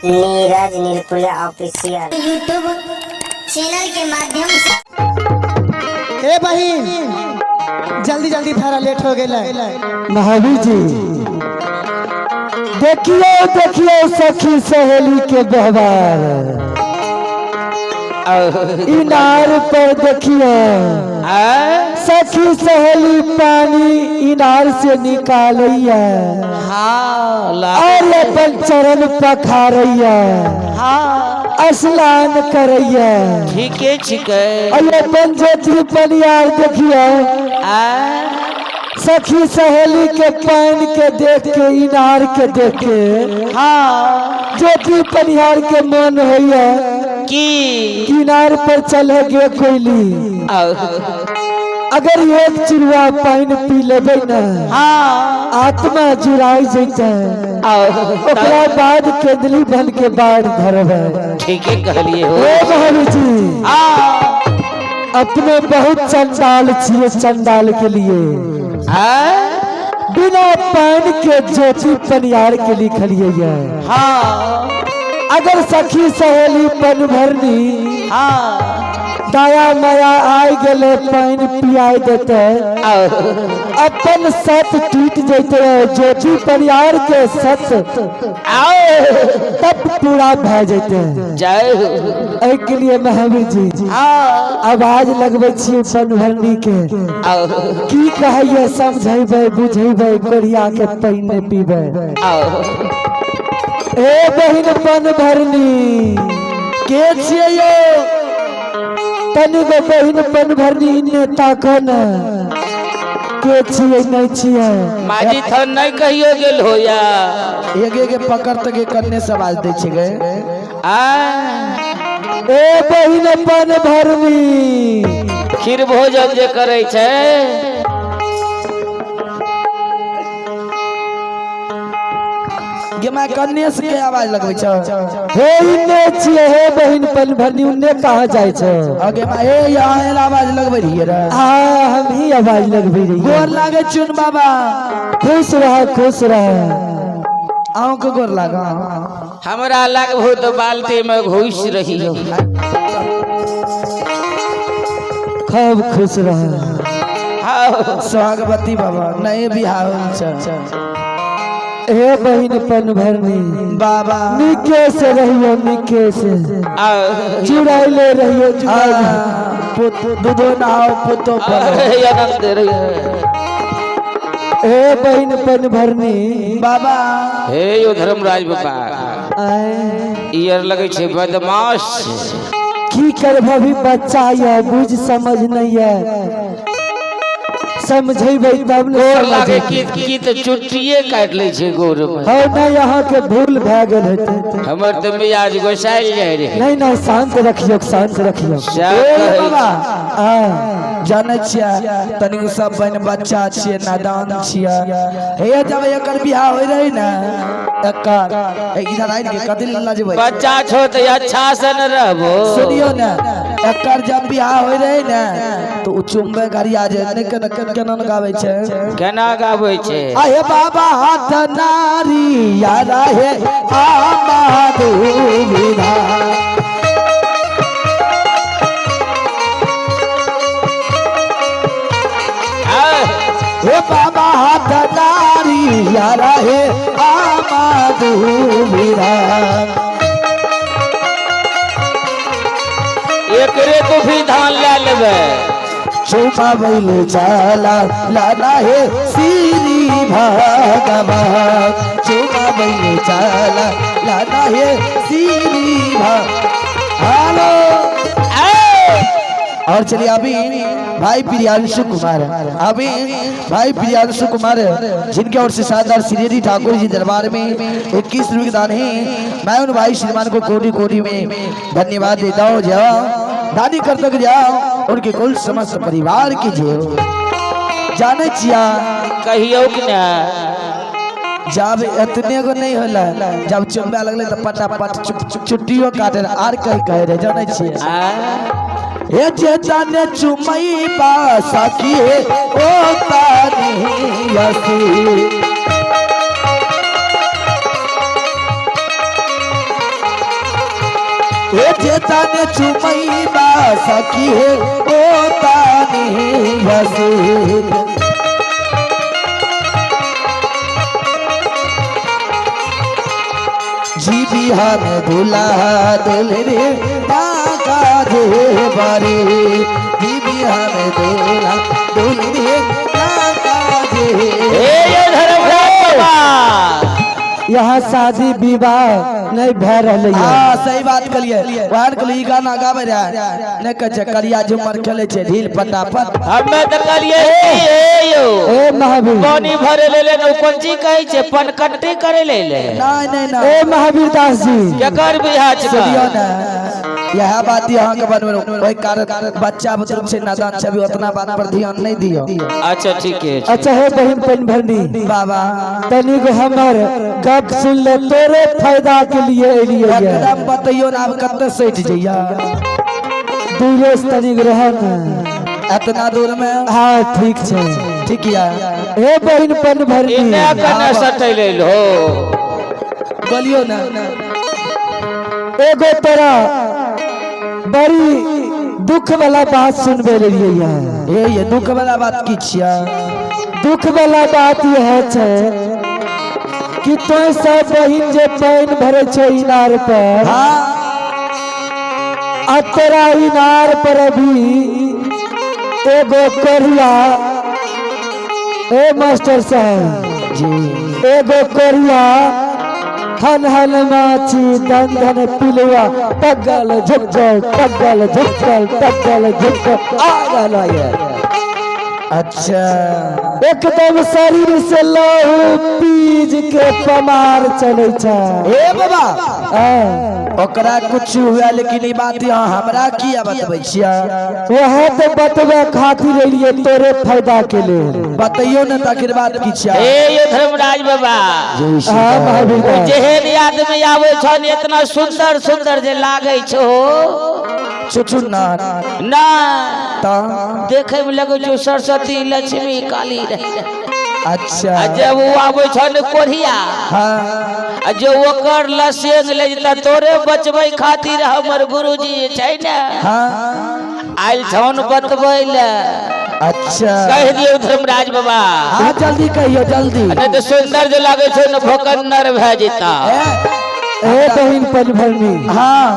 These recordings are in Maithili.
Neeraj Nirpuriya official YouTube channel के माध्यम से। ए बहिन, जल्दी जल्दी थारा लेट हो गेलै। महावीर जी, देखियो देखियो सखी सहेली के व्यवहार, इनार पर देखियो सखी सहेली पानी इनार से निकालैया और अपन चरण पखारैया, स्नान करैया। ठीके छिकै। और अपन ज्योति परियार देखियो, सखी सहेली के पानी के देख के, इनार के देख के ज्योति परिहार के मन होइया की किनार पर चले गे कोयली, अगर एक चिड़ुआ पानी पी लेबै न, आत्मा जुड़ाई जैते, ओकरा बाद केंदली बन के बाढ़ धरबै। ठीके कहलिए हो। ओ महावीर जी, अपने बहुत चंडाल छिए, चंडाल के लिए बिना पानी के ज्योति पनियार के लिखलिए ये। अगर सखी सहेली पन भरनी दया माया आय गेले, पानी पियाई देते, अपन सत टूट जैते, ज्योति परियार के सत तब पूरा भए जैते। जय हो। एहि के लिए महावीर जी आवाज लगबै छियै पन भरनी के, की कहैया समझेबै बुझेबै, कोरिया के पानि नहि पीबै। ए बहिन पन भरनी, के छियै यौ? तनी गो बहिन पन भरनी, इन्ने ताको न, के छियै नहि छियै? माजी थन नहीं कहियो गेल हो या। एगे के पकड़ तक के कन्ने से आवाज दै छै गे। आ ए बहिन पन भरनी, खीर भोजन जे करै छै। गे माय, कन्ने से के आवाज लगबै छै? हे इन्ने छियै, हे बहिन पन भरनी, उन्ने कहाँ जाइ छै? अगे माय, हे यहाँ एल आवाज लगबै रहियै रे। हाँ, हम ही आवाज लगबै रहियै। गोर लागै चुन बाबा। खुश रह, खुश रह। अहूँ के गोर लागा। हमरा लगभो तो बाल्टी में घुस रही हो। खूब खुश रह। हाँ। सोहागवती बाबा नहीं बियाह होल छै। हे बहिन पन भरनी बाबा, निके से रहियो, निके से जुड़ाइले रहियो, जुड़ाइले। दूधो नहाओ पुतो पलो। आनंद रही। हे बहिन पन भरनी बाबा, हे यो धर्मराज बाबा, आए। ईयर लगै छै बदमाश। की करब, अभी बच्चा ये बुझ समझ नहीं है, समझेबै तब ने। गोर लागे की की तऽ चुट्टिए काटि लै छै गोर में। हौ नहीं, यहाँ के भूल भए गेल हेतै। हमर तऽ मियाज गोसाइल जाइ रहै। नहीं नहीं, शांत रखियो, शांत रखियो। सएह ए कहै बाबा, आ जानै छियै, तनी सब बहिन बच्चा छियै, नादान छियै। हे जब एकर बियाह होइ रहै ने एकर, हे इधर आबि के कथी लए लजबै? बच्चा छो तऽ अच्छा से न रहबो। सुनियो ने, एकर जब बियाह होइ रहै ने तो उ चुम्बे गरिया जे नहि केना केना ने गाबै छै। केना गाबै छै? आहे बाबा हाथ नारी यारा हे आमा दुविधा। हे बाबा हाथ नारी यारा हे आमा दुविधा। एकरे तो भी धान लए लेबै। चुमाबैले चला लाला हे श्री भगवान, चुमाबैले चला लाला हे श्री हेलो। और चलिए अभी भाई प्रियांशु कुमार, अभी भाई प्रियांशु कुमार जिनके ओर से शानदार श्री ठाकुर जी दरबार में 21 रुपये दान है, मैं उन भाई श्रीमान को कोटि कोटि में धन्यवाद देता हूँ। जाओ दानी कर तक जाओ, उनके कुल समस्त परिवार की जय हो। जाने चिया कहियो कि ने। जब इतने को नहीं होला, जब चुम्बे लगले तो पटापट चुट्टियों काटे आर कहीं कहे रहे, जाने छिया हे जे जाने चुमई बा सखी हे ओ तानी यसी। ए चेतन चुमैबा सखी हे ओ तानी हसी। जी बिहान दुल्हा दुल्हन बाका जे बारे, जी बिहान दुल्हा दुल्हन बाका जे। हे यो धर्मराज बाबा, यहाँ शादी विवाह नहीं भए रहलै है। हाँ सही बात कलिए, वहन कलिए ई गाना गावे रहा नहीं कहे छै करिया झूमर खेले छै ढील पटापट। हमे तऽ कहलियै हे यो ए महावीर, पानी भरे ले ले ने, कोन चीज कहै छै, पनकट्टी करे ले ले। नहीं नहीं नहीं। ए महावीर दास जी, केकर बियाह छै? सुनियो ना, यह बात यहाँ के बनबे ओहि कारण बच्चा बुजुर्ग छै नादान छै, अभी उतना बात पर ध्यान नहीं दियो। अच्छा ठीक है। अच्छा हे बहिन पनभरनी बाबा, तनिक हमर गप सुन ले, तोरे फायदा के लिए एलियै ये। एकदम बतैयो ना आब कते सटि जइया। दूरे से तनिक रह न। इतना दूर में? हाँ ठीक छै। ठीक या। हे बहिन पनभरनी, इने कने सटै ले हो। बोलियो ना। एगो तोरा बड़ी दुख वाला बात सुनबे लेलियै ये। ए ये दुख वाला बात की छिया? दुख वाला बात यह छै कि तो सब बहिन जे पानि भरे छै इनार पर, हाँ, आ तोरा इनार पर अभी एगो कोरिया, ए मास्टर साहब जी, एगो कोरिया हन हन माछी दन दन पिलुआ टगल झुकल टगल झुकल टगल झुकल आ रहला ये। अच्छा। एकदम शरीर से लहू पीज के पमार चले छै। ए बाबा, हाँ, ओकरा कुछ हुआ लेकिन ई बात यहाँ हमरा किया बतबै छिया? वह तो बतबे खातिर एलियै तोरे फायदा के लेल। बतैयो ना तखन बात की छिया। हे यो धर्मराज बाबा, हाँ महावीर दास। जेहन आदमी आबै छन इतना सुंदर सुंदर जे लागै छो। चुचुना ना ता देखे में लगै छौ सरस्वती लक्ष्मी काली रहे। अच्छा। आ जब ओ आबै छन कोढ़िया, हाँ, आ जे ओकर लसेंग ले जेता तोरे बचबै खातिर हमर गुरुजी छै ने, हाँ, आयल छन बतबै ले। अच्छा। कहि दियौ धर्मराज बाबा। हाँ जल्दी कहियो जल्दी। नहीं तो सुंदर जे लागै छौ ने भोकन्नर भए जेता। ए बहिन पनभरनी, हाँ,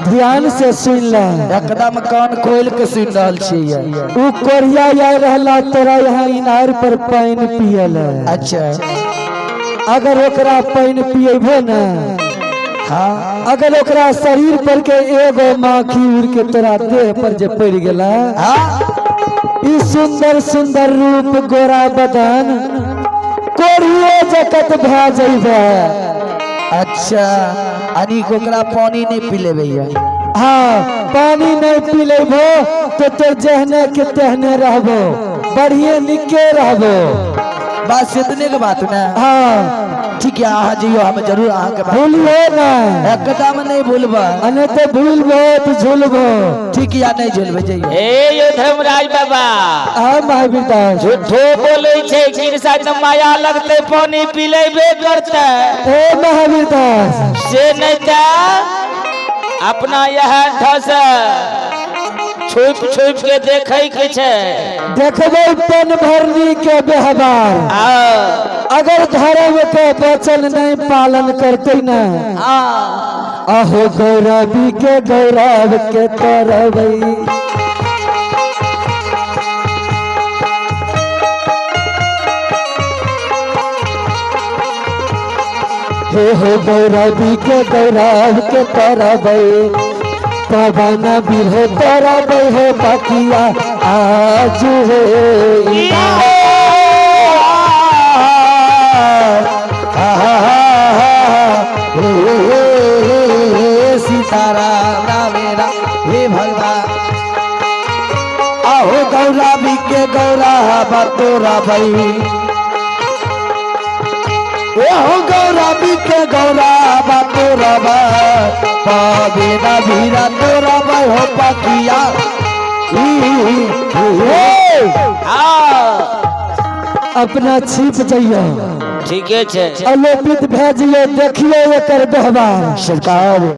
ध्यान से सुन ले। एकदम कान खोल के सुन रहल छियै। उ कोरिया आ रहला तोरा यहाँ इनार पर पानि पियल। अच्छा। अगर ओकरा पानि पिएबो ने, हाँ, अगर ओकरा शरीर पर के एगो माखी उड़ के तोरा देह पर जे पड़ गेला, हाँ, ई सुंदर सुंदर रूप गोरा बदन कोरिये जगत भए जइबे। अच्छा, अनिक ओकरा पानी नहीं पिलेबै ये। हाँ पानी नहीं पी लेबो तो तोर जहने के तेहने रहबो, बढ़िए निके रहबो। बस इतने के बात ना? हाँ। ठीक है, अहाँ जइयो, हम जरूर अहाँ के बात भूलियो ना। एकदम नहीं भूलबा। अने तो भूलबो तो झूलबो। ठीक या, नहीं झूलबे, जइयो। हे यो धर्मराज बाबा, हाँ महावीर दास। झूठो बोलै छै, किरसा तऽ माया लगतै पानी पिलेबे करतै। ए महावीर दास, से नहीं तऽ अपना यह ठस छुप छुप के देखै के छै। देखबै पन भरनी के व्यवहार। आ अगर धर्म के वचन नहीं पालन करते न, आ अहो गौरवी के गौरव के तरबई। हे हो गौरवी के गौरव के तरबई, पवन बिरहो तरबई हो पकिया आज हो। सीताराम राम राम हे भगवान, आहो गौरा के गौरा बतोरा भई, ओ गौरा के गौरा बतोरा पावे ना भीरा तोरा भाई हो पकिया। अपना छिप जइयो। ठीके छै। अलोपित भए जइयो, देखियो एकर व्यवहार। सरकार।